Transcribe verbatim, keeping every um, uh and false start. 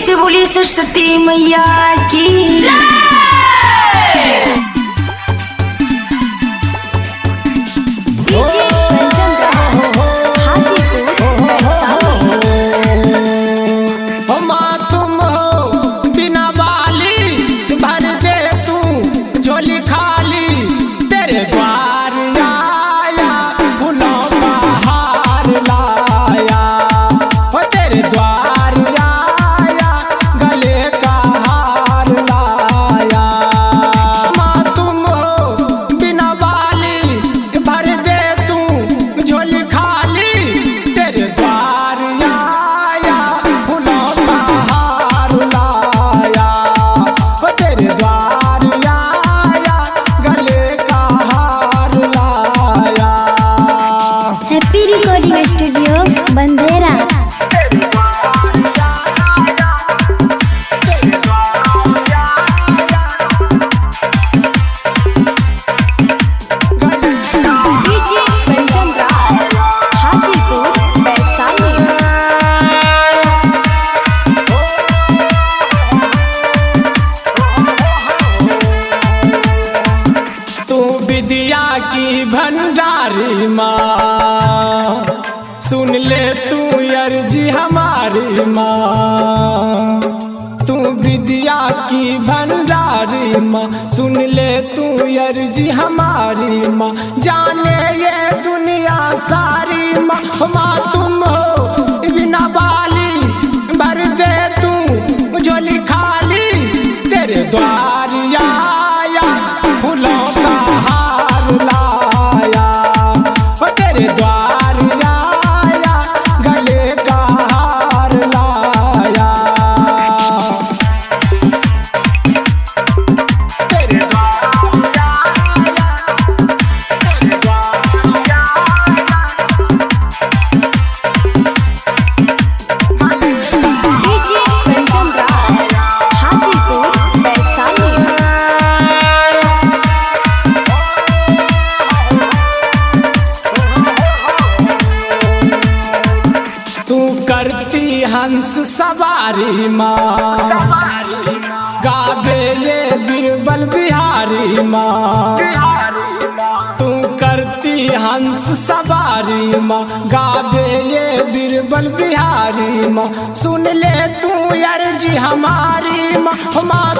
से बोलिए सरस्वती मैया की। DJ कंचन राज, हाजीपुर, वैशाली। हो माँ तुम हो बिना बाली, भर दे तू झोली खाली। तेरे द्वार आया, फूलों का हार लाया। ओ तेरे द्वार आया, गले का हार लाया। माँ तुम हो बिना बाली, भर दे तू झोली खाली। तेरे द्वार आया, फूलों का हार लाया। ओ तेरे द्वार आया, गले का हार लाया। Happy Recording Studio, बंदेरा। DJ कंचन राज, हाजीपुर, वैशाली। तू विद्या की भंडारी माँ, सुन ले तू अर्जी हमारी माँ। तू विद्या की भंडारी माँ, सुन ले तू अर्जी हमारी माँ। जाने ये दुनिया सारी माँ, माँ तुम हो बिना बाली, भर दे तू झोली खाली। तेरे द्वार आया, फूलों का हार लाया। ओ तेरे द्वार आया, गले का हार लाया। तेरे द्वार आया, तेरे द्वार आया। DJ कंचन राज, हाजीपुर, वैशाली। तू करती हंस सवारी माँ, गावे ये बीरबल बिहारी माँ। तू करती हंस सवारी माँ, गावे ये बीरबल बिहारी माँ। सुन ले तू अर्जी हमारी माँ, माँ